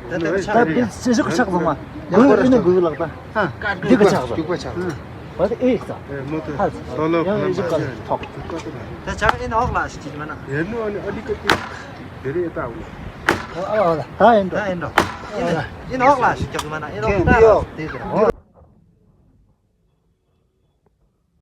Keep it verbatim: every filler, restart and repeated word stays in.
ད་དེ་ཆགས་སོང་མ། འགུལ་ཨེ་ནི་འགུལ་ལག་ད། འདི་ག་ཆགས་སོང་། རྒྱུག་པ་ཆགས་སོང་། བ་དེ་ཨེ་ཡིག་ས། ཧ་ལ་ཡང་ཡང་ཞིག་ག་ཐོག་ད་ཆགས་ཨེ་ནི་འོག་ལ་ཞིག་ཅིག་མ་ན། ཡེ་ནོ་ཨ་ནི་ཨ་ལི་ཀ་ཏི། དེ་རེད་ད་འོ། ད་ཡིན་འགྲོ། ད་ཡིན་འགྲོ། ཨེ་ནི་འོག་ལ་ཞིག་རྒྱག་མ་ན་ཨེ་ནི་འོག་ད་ར་དེ་དེ་ར།